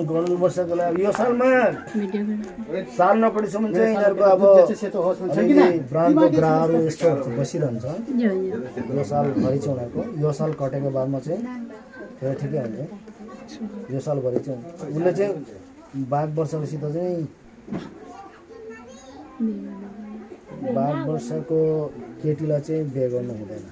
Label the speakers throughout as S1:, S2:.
S1: गणल वर्षको लागि यो सालमा साल नपढिसम्म चाहिँ यिनीहरूको अब ब्रान्डको ग्राहकहरू यस्तो बसिरहन्छ। यो साल भरि चाहिँ उनीहरूको यो साल कटेको बादमा चाहिँ फेरि ठिकै हुन्छ। यो साल भरि चाहिँ उसले चाहिँ 22 वर्षपछि त चाहिँ 22 वर्षको केटीलाई चाहिँ बिहे गर्नु हुँदैन।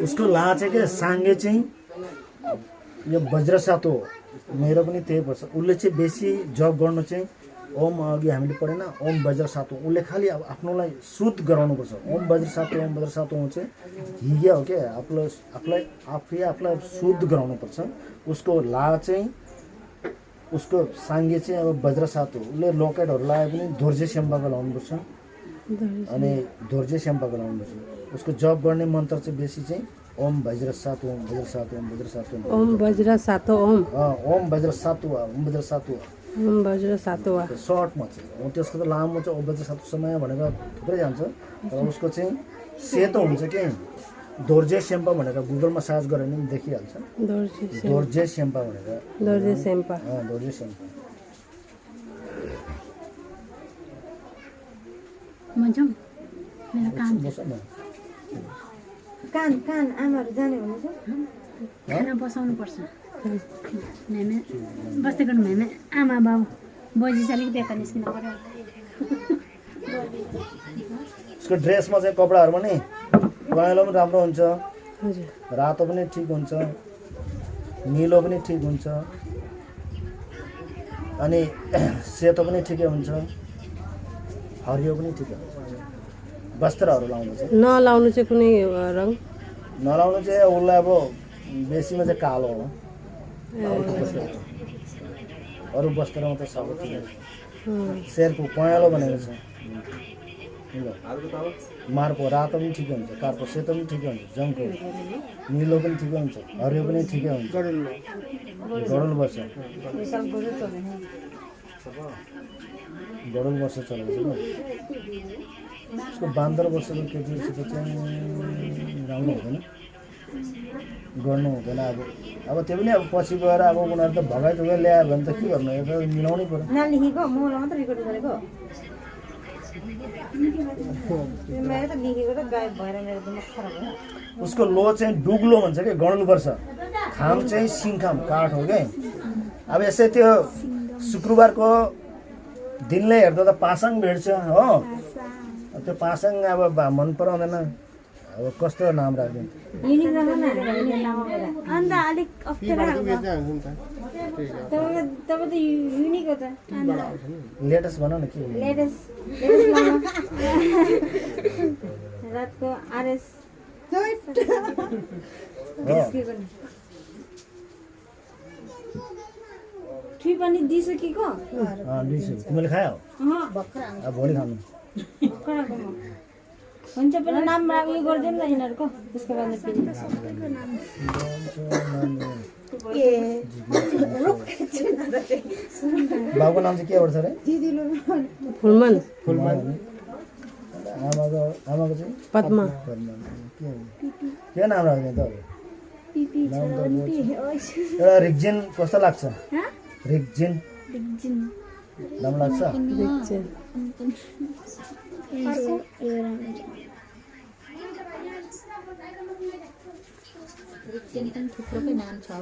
S1: उसको ला चाहिँ के साङ्गे चाहिँ यो वज्रसात हो। मेरो पनि त्यही पर्छ। उसले चाहिँ बेसी जब गर्नु चाहिँ ओम अघि हामीले पढेन ओम वज्रसात हो। उसले खालि अब आफ्नोलाई शुद्ध गराउनुपर्छ। ओम वज्रसात हो चाहिँ हिग्या हो क्या आफूलाई शुद्ध गराउनुपर्छ। उसको ला चाहिँ उसको साङ्गे चाहिँ अब वज्रसात हो। उसले लकेटहरू लगाए पनि धोर्जे स्याम्पाको लाउनुपर्छ अनि धोर्जे स्याम्पाको लाउनुपर्छ। उसको जप गर्ने मन्त्र चाहिँ बेसी चाहिँ ओम वज्रसात ओम वज्रसात ओम वज्रसात
S2: ओम वज्रसात ओम
S1: ओम वज्रसात ओम वज्रसात
S2: ओम वज्रसात
S1: सर्टमा चाहिँ त्यसको त लामो चाहिँ ओम वज्रसात समय भनेर थुप्रै जान्छ। तर उसको चाहिँ सेतो हुन्छ कि दोर्जे स्याम्पा भनेर गुगलमा सर्च गरेर पनि देखिहाल्छ। दोर्जे स्याम्पा भनेर
S2: दोर्जे स्याम्पा
S3: कान आमाहरू जाने हुनुहुन्छ
S4: खाना बसाउनु पर्छ। मेमे बस्दै गर्नु मेमे आमा बाउ बजी चाहिँ अलिक बेकार निस्किनु पर्यो।
S1: उसको ड्रेसमा चाहिँ कपडाहरूमा नि पहेँलो पनि राम्रो हुन्छ, रातो पनि ठिक हुन्छ, निलो पनि ठिक हुन्छ अनि सेतो पनि ठिकै हुन्छ, हरियो पनि ठिकै हुन्छ। वस्त्रहरू लाउनु चाहिँ
S2: नलाउनु चाहिँ कुनै रङ
S1: नलाउनु चाहिँ उसलाई अब बेसीमा चाहिँ कालो हो। अरू वस्त्रमा त सबै ठिकै छ। शेरको पहेँलो भनेको छ, मार्को रातो पनि ठिकै हुन्छ, कार्को सेतो पनि ठिकै हुन्छ, जङ्को निलो पनि ठिकै हुन्छ, हरियो पनि ठिकै हुन्छ। गडल वर्ष चलेको छ। उसको 12 वर्षको केटीसित चाहिँ राम्रो हुँदैन, गर्नु हुँदैन। अब त्यो पनि अब पछि गएर अब उनीहरू त भगाइ धुगाइ ल्यायो भने त के गर्नु, यो त मिलाउनै पर्यो।
S3: नलेखेको मलाई मात्र रेकर्ड गरेको मेरो त लेखेको त गायब भएर मेरो दिमाग खराब भयो।
S1: उसको लो चाहिँ डुग्लो भन्छ कि गणल वर्ष, खाम चाहिँ सिङखाम काठ हो क्या। अब यसै त्यो शुक्रबारको दिनले हेर्दा त पासाङ भेट्छ हो। त्यो पासाङ अब मन पराउँदैन, अब कस्तो नाम राख्दैन।
S3: अन्त अलिक अप्ठ्यारो तपाईँ त युनिक हो त।
S1: लेटेस्ट भन न के
S3: लेटेस्ट रातको आरएस ठुई पनि दिइसकेको
S1: तिमीले खायौ अब भोलि खानु
S3: हुन्छ। पहिला नाम उयो गरिदिउँ न यिनीहरूको, त्यसको बादमा
S1: बाबुको नाम चाहिँ के पर्छ अरे?
S2: फुलमान।
S1: आमाको चाहिँ
S2: पद्मा।
S1: के नाम राख्ने त? एउटा रिक्जिन कस्तो लाग्छ? रिक्जिन नाम लाग्छ?
S4: थुप्रोकै नाम छ हो।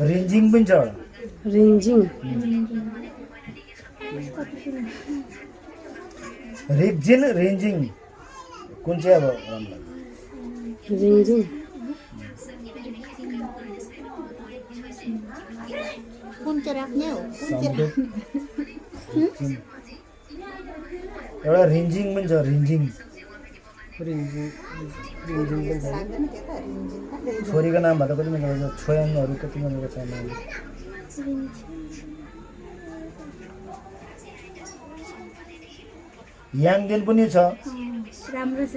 S1: रिन्जिङ पनि छ।
S2: रिन्जिङ
S1: रिक्जिन रिन्जिङ कुन चाहिँ अब राम्रो?
S2: रिन्जिङ
S4: कुन चाहिँ राख्ने हो?
S1: एउटा रिन्जिङ पनि छ। रिन्जिङ छोरीको नाम भन्दा कति मिल्छ छोयाङहरू कति मिलेको छ नाम याङदेन पनि छ
S4: राम्रो छ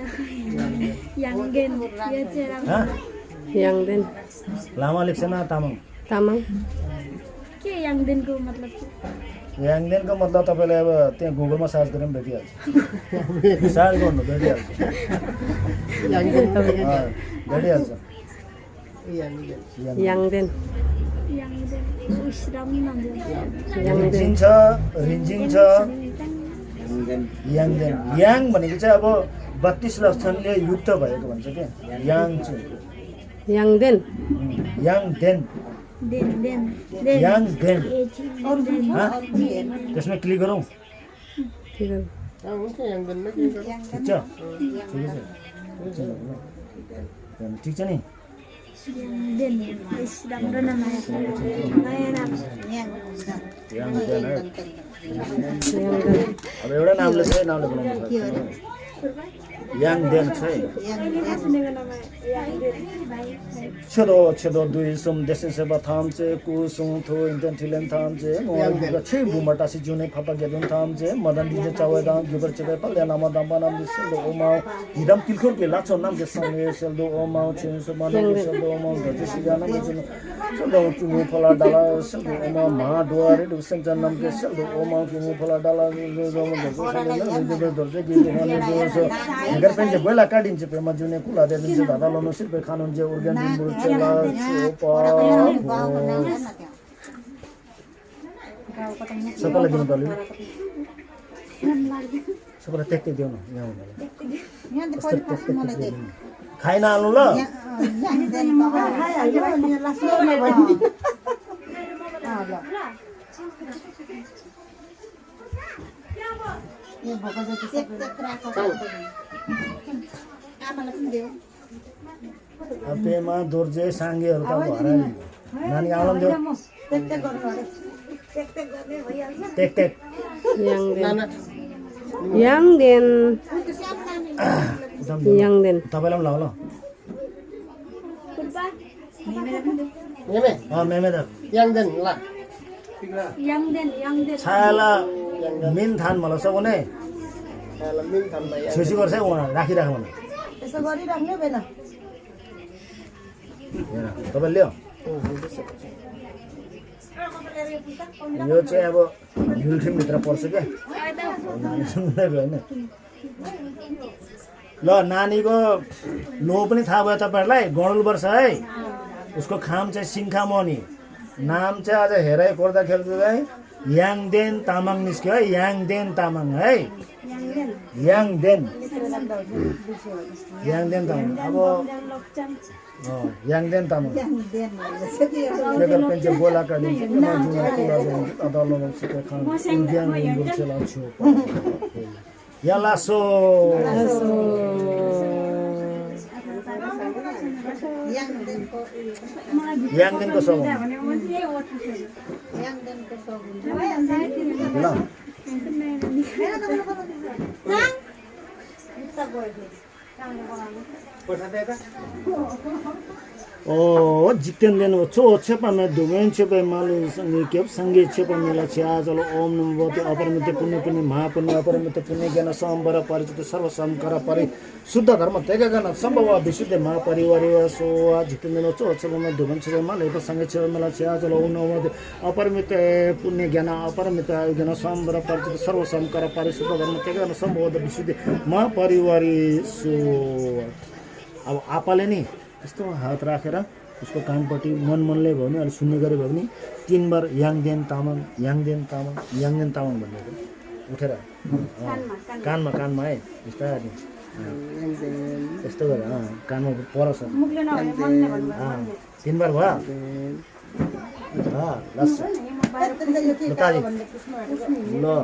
S4: याङदेन यो चाहिँ राम्रो
S2: याङदेन
S1: लामा लेख्छ न तामाङ
S2: तामाङ
S4: के याङदेनको मतलब के
S1: याङदेनको मतलब तपाईँले अब त्यहाँ गुगलमा सर्च गरेर पनि भेटिहाल्छ सर्च गर्नु भेटिहाल्छ भेटिहाल्छ
S2: याङदेन
S4: याङदेन उस राम्रो नाम दियो
S1: रिन्जिङ छ रिन्जिङ छ याङदेन याङ भनेको चाहिँ अब 32 लक्षणले युक्त भएको भन्छ क्या याङ चाहिँ
S2: याङदेन
S1: याङदेन
S4: देन देन
S1: याङदेन
S3: अरू
S1: हाँ? त्यसमा क्लिक गरौँ
S2: ठिक हो
S1: ठिक छ ठिक छ नि
S4: देन उस राम्रो नाम आयो नयाँ नाम
S1: याङदेन है
S2: याङदेन
S1: अब एउटा नामले चाहिँ नामले बनाउनु सक्छ याङदेन चाहिँ
S4: सुनेको नाम आयो याङदेन
S1: छेदो छेदो दुई सुम देशन सेवा थाम चाहिँ कुसुङ थो इन्टेन ठिलेन थाम चाहिँ मोगा छै बुमटासी जुने फापा गेदुन थाम चाहिँ मदन दिजे चावे दाम जुबर चेबे पल्या नाम दाम नाम दिसे दो ओमा इदम तिलखुर के लाचो नाम के संगे सेल्दो ओमा छिन सुमा नाम सेल्दो ओमा गजे सिगा नाम जुन सेल्दो चुमु फला डाला सेल्दो ओमा मा दुआरे दु सेन्जन नाम के सेल्दो ओमा चुमु फला डाला जोम गजे सेल्दो जुबर दर्जे गिजे हाले जोसो अगर पेन्जे बोला काडिन्छ पेमा जुने कुला दे दिन्छ दादा लनो सिर्फ खानुन जे organ dimbu चला सबैलाई दिनु पर्यो सबैलाई टेक टेक दिउँ यहाँ खाइ नहाल्नु ल पेमा दोर्जे साङ्गेहरू त हरायो नानी आउलाम देऊ टेक टेक
S2: याङदेन याङदेन याङदेन
S1: तपाईँलाई पनि लाउ ल मेमे द
S4: याङदेन याङदेन
S1: छायाला मिन थान मलाई सघाउने छुसी गर्छ उहाँ राखिराख भने
S3: यसो गरिराख्ने बेला
S1: तपाईँ ल्याऊ यो चाहिँ अब युलठिमभित्र पर्छ क्या नानी सुन्दैको होइन ल नानीको लो पनि थाहा भयो तपाईँहरूलाई गणुल वर्ष है उसको खाम चाहिँ सिङ्खा मनी नाम चाहिँ आज हेराइ कोर्दाखेरि चाहिँ याङदेन तामाङ निस्क्यो है याङदेन तामाङ है याङदेन याङदेन तामाङ अब याङदेन तामाङ लेकर पेन्चे बोला काडी यालासो याङदेनको सौ ल ओ जितेंद्र चो छेपा में दुवेन छेपे मालू संगे संगे छेपा मेला छे आजल ओम नमो भगवते अपरमित पुण्य पुण्य महापुण्य अपरमित पुण्य ज्ञान संबर परिचित सर्व संकर परि शुद्ध धर्म तेगा गण संभव विशुद्ध महापरिवार सो जितेंद्र चो छेपा में दुवेन छेपे मालू संगे छेपा मेला छे आजल ओम नमो भगवते अपरमित पुण्य ज्ञान अपरमित ज्ञान संबर परिचित सर्व संकर परि शुद्ध धर्म तेगा गण संभव विशुद्ध महापरिवार सो अब आपाले नि यस्तो हात राखेर उसको कानपट्टि मनले भयो भने अलि सुन्ने गरे भयो भने 3 बार याङदेन तामाङ याङदेन तामाङ याङदेन तामाङ भन्ने उठेर कानमा कानमा है बिस्तारै यस्तो गरेर कानमा परछ 3 बार भयो ल